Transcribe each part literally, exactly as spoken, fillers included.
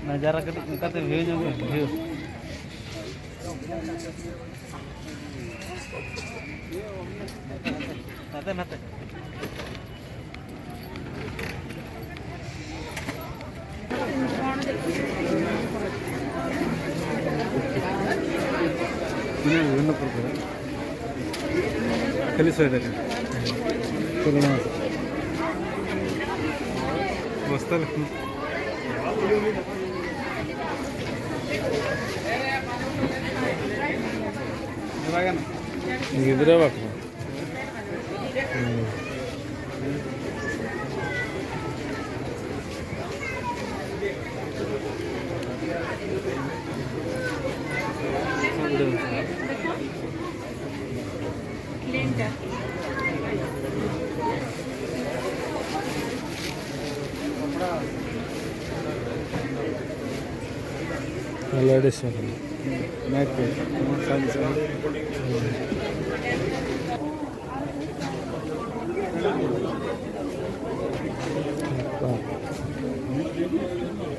ᱱᱟᱡᱟᱨᱟ ᱠᱟᱹᱴᱤᱡ ᱚᱱᱠᱟᱛᱮ ᱵᱷᱤᱭᱩ ᱧᱚᱜ ᱢᱮ, ᱵᱷᱤᱭᱩ᱾ ᱱᱟᱛᱮ, ᱱᱟᱛᱮ᱾ ᱢᱮᱱᱟᱜᱼᱟ ᱵᱤᱵᱷᱤᱱᱱᱚ ᱯᱨᱚᱠᱟᱨ᱾ ᱠᱷᱟᱹᱞᱤ ᱥᱚᱭ ᱴᱟᱠᱟ᱾ ᱪᱚᱞᱚ ᱢᱟ᱾ ᱵᱚᱥᱛᱟ ᱞᱮᱠᱷᱟᱱ᱾ ᱜᱤᱫᱽᱨᱟᱹ ᱵᱟᱠᱷᱨᱟ᱾ ᱦᱩᱸ᱾ Ladies only. Night wear.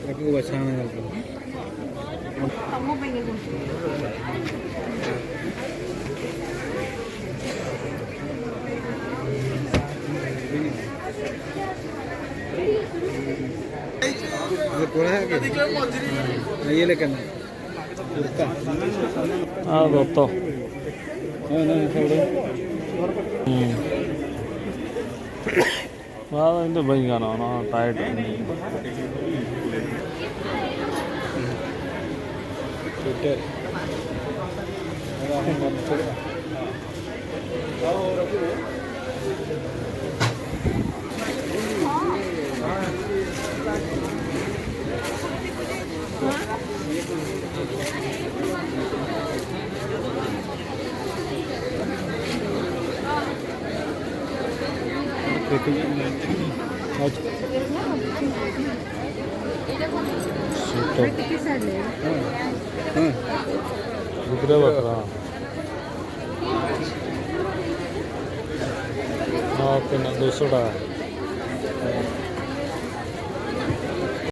ᱟᱠᱚ ᱠᱚ ᱵᱟᱪᱷᱟᱣ ᱧᱮᱞ ᱠᱚᱣᱟ᱾ ᱟᱫᱚ ᱠᱚᱲᱟ ᱟᱜ ᱜᱮ? ᱦᱮᱸ, ᱤᱭᱟᱹ ᱞᱮᱠᱟᱱᱟᱜ᱾ ᱠᱩᱨᱛᱟ᱾ ᱟᱨ ᱫᱚᱛᱚ᱾ ᱦᱳᱭ, ᱚᱱᱟ ᱦᱤᱥᱟᱹᱵ ᱨᱮ᱾ ᱦᱩᱸ᱾ ᱚᱱᱟ ᱫᱚ ᱤᱧ ᱫᱚ ᱵᱟᱹᱧ ᱜᱟᱱᱚᱜᱼᱟ, ᱚᱱᱟ ᱴᱟᱭᱤᱴ᱾ ᱥᱩᱭᱮᱴᱟᱨ᱾ ᱥᱩᱭᱮᱴᱟᱨ᱾ ᱦᱮᱸ᱾ ᱜᱤᱫᱽᱨᱟᱹ ᱵᱟᱠᱷᱨᱟ᱾ ᱱᱚᱣᱟ ᱛᱤᱱᱟᱹᱜ? ᱫᱩᱥᱚ ᱴᱟᱠᱟ᱾